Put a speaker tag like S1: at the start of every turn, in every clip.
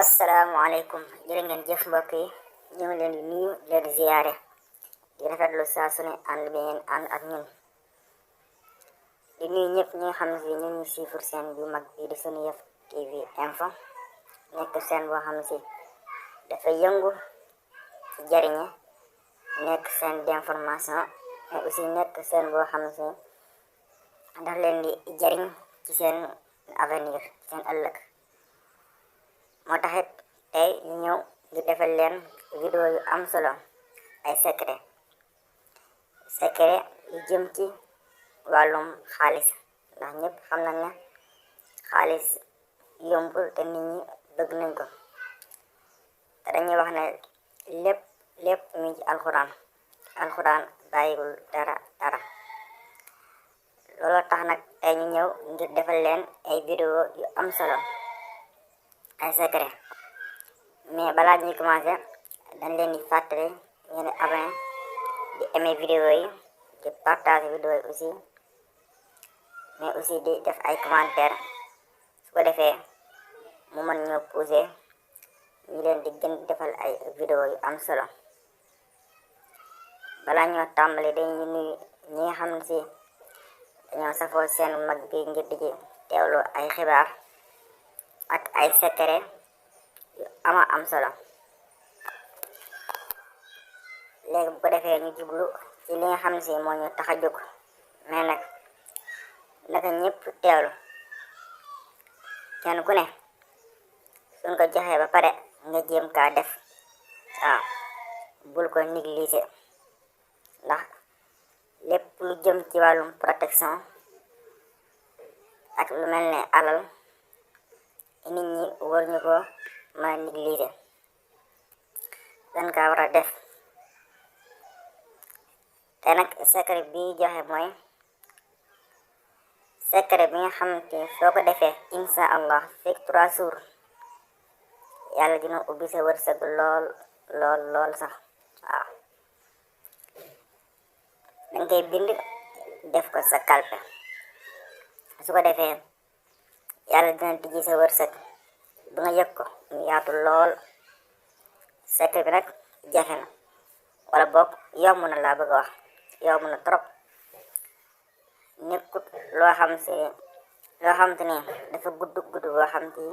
S1: asalaamaaleykum jërë ngeen jëf mbokk yi ñu ngi leen di nuyu di leen ziyaare di rafetlu saa su ne ànd bi ngeen ànd ak ñun di nuyu ñëpp ñi nga xam ne si ñu ngi suivre seen bu mag bi di Seneweb TV info nekk seen boo xam ne si dafay yëngu ci jariñe nekk seen d'information mais aussi nekk seen boo xam ne si daf leen di jariñ ci seen avenir seen ëllëg moo taxit tey ñu ñëw di defal leen vidéo yu am solo ay secret yu jëm ci wàllum xaalis ndax ñëpp xam nañ ne xaalis yombul te nit ñi bëgg nañ ko te dañuy wax ne lépp mi ci alxuraan bàyyiwul dara looloo tax nag tey ñu ñëw ngir defal leen ay vidéo yu am solo ay secret mais balaa ñuy commencé dañ leen di fàttali ngeen di abonné di aimer vidéo yi di partager vidéo yi aussi mais aussi di def ay commentaire su ko defee mu mën ñoo pousser ñu leen di gën defal ay vidéo yu am solo balaa ñoo tàmbali dañuy nuyu ñi nga xam ne si dañoo safoo seen mag bi ngir di ci teewlu ay xibaar ak ay secret yu am solo léegi bu ko defee ñu jublu ci li nga xam ne si moo ñu tax a jóg mais nag naka ñëpp teewlu kenn ku ne suñ ko joxee ba pare nga jéem kaa def waaw bul ko négliger ndax lépp lu jëm ci wàllum protection ak lu mel ne alal nit ñi war ñu ko mën a négliger dañ kaa war a def te nag secret bi joxe mooy secret bi nga xamante soo ko defee insha allah fekk 3 jours yàlla dina ubbi sa wërsëg lool sax waaw danga koy bind def ko sa kalpe su ko defee yàlla dina tijji sa wërsëg ba nga yëg ko mu yaatu lool secret bi nag jafe na wala boog yomb na laa bëgg a wax yomb na trop nekkut loo xam te ni dafa gudd boo xam te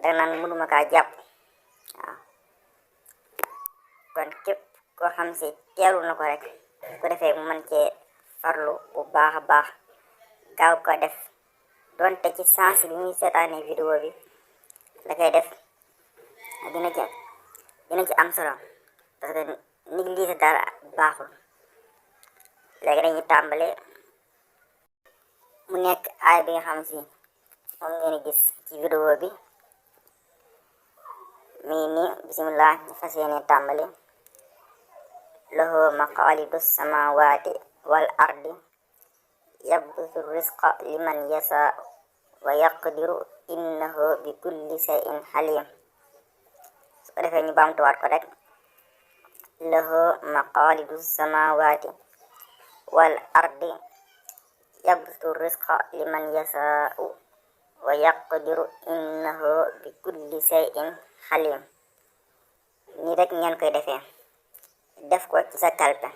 S1: danga naan mënuma kaa jàpp waaw kon képp koo xam si teelu na ko rek su ko defee mu mën cee farlu bu baax a baax gaaw ko def donte ci sens bi muy seetaane vidéo bi la koy def dina ci am solo parce que négliger dara baaxul léegi dañuy tàmbale mu nekk aay bi nga xam si moom ngeen gis ci vidéo bi mii nii bismillah ñu fas yéene tàmbale lahu maqalidu samawati wal ardi yabsutu risqa liman yasa wa yaqdiru innahu bi kulli shay'in halim su ko defee ñu baamtuwaat ko rek lahu maqalidu samawati wal ardi yabsutu risqa liman yasa wa yaqdiru innahu bi kulli shay'in halim nii rek ngeen koy defee def ko ci sa kalpe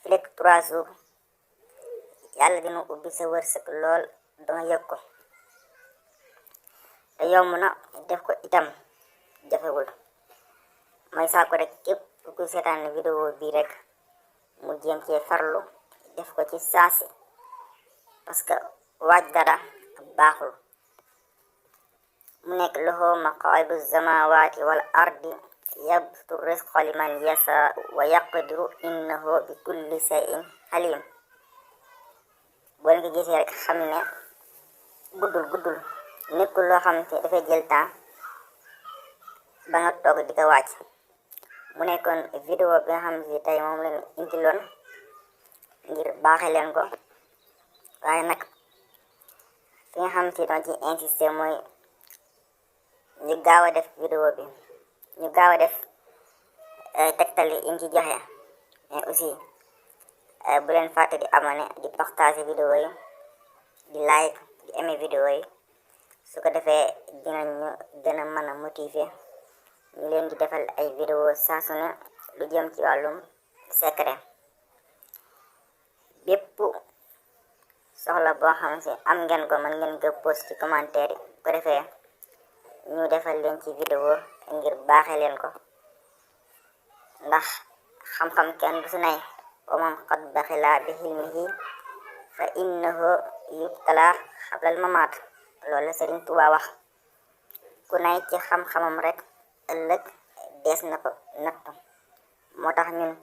S1: fi lekk 3 jours yàlla dina ubbi sa wërsëg lool danga yëg ko te yomb na def ko itam jafewul may saa ko rek képp ku seetaan vidéo bi rek mu jéem cee farlu def ko ci saasi parce que waaj dara baaxul mu nekk lahu maqalidu samawati wal ardi yabsutu risqa liman yasa wa yaqdiru innahu bi kulli shay'in halim boo leen ko gisee rek xam ne guddul nekkul loo xam te dafay jël temps ba nga toog di ko wàcc mu nekkoon vidéo bi nga xam si tey moom leen indiloon ngir baaxe leen ko waaye nag fi nga xam si doon ci insister mooy ñu gaaw a def vidéo bi ñu gaaw a def tegtal yi ñu ci joxe mais aussi bu leen fàtte di abonné di partager vidéo yi di like di aimer vidéo yi su ko defee dinañu gën a mën a motiver ñu leen di defal ay vidéo saa su ne lu jëm ci wàllum secret. bépp soxla boo xam si am ngeen ko mën ngeen ko post ci commentaire yi bu ko defee ñu defal leen ci vidéo ngir baaxe leen ko, ndax xam-xam kenn du su nay wa man qad baxila bi hilmihi fa innahu yubtala xablal mamaat. loolu la Sëriñ Tuubaa wax, ku nay ci xam-xamam rek ëllëg dees na ko nattu. moo tax ñun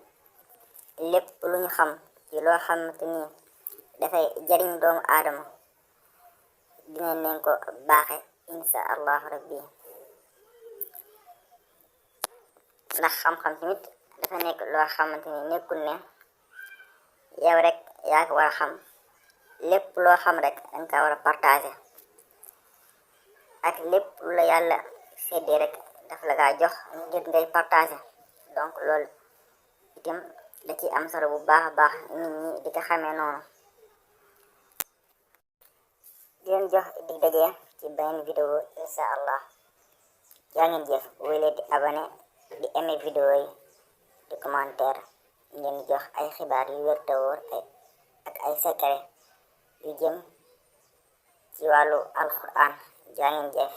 S1: lépp lu ñu xam ci loo xamante ni dafay jariñ doomu aadama dinañ leen ko baaxe insha allahu rabbi. ndax xam-xam tamit dafa nekk loo xamante ni nekkul ne yow rek yaa ko war a xam, lépp loo xam rek danga ko war a partagé, ak lépp lu la yàlla séddee rek daf la kaa jox ngir ngay partagé. donc loolu itam da ci am solo bu baax a baax nit ñi di ko xamee noonu. di leen jox dig daje ci beneen vidéo insha allah. yaa ngeen jëf wéy leen di abonné di aimé vidéo yi di commentaire ngeen jox ay xibaar yu wér te wóor ak ay secret yu jëm ci wàllu alquran. jaa ngeen jëf.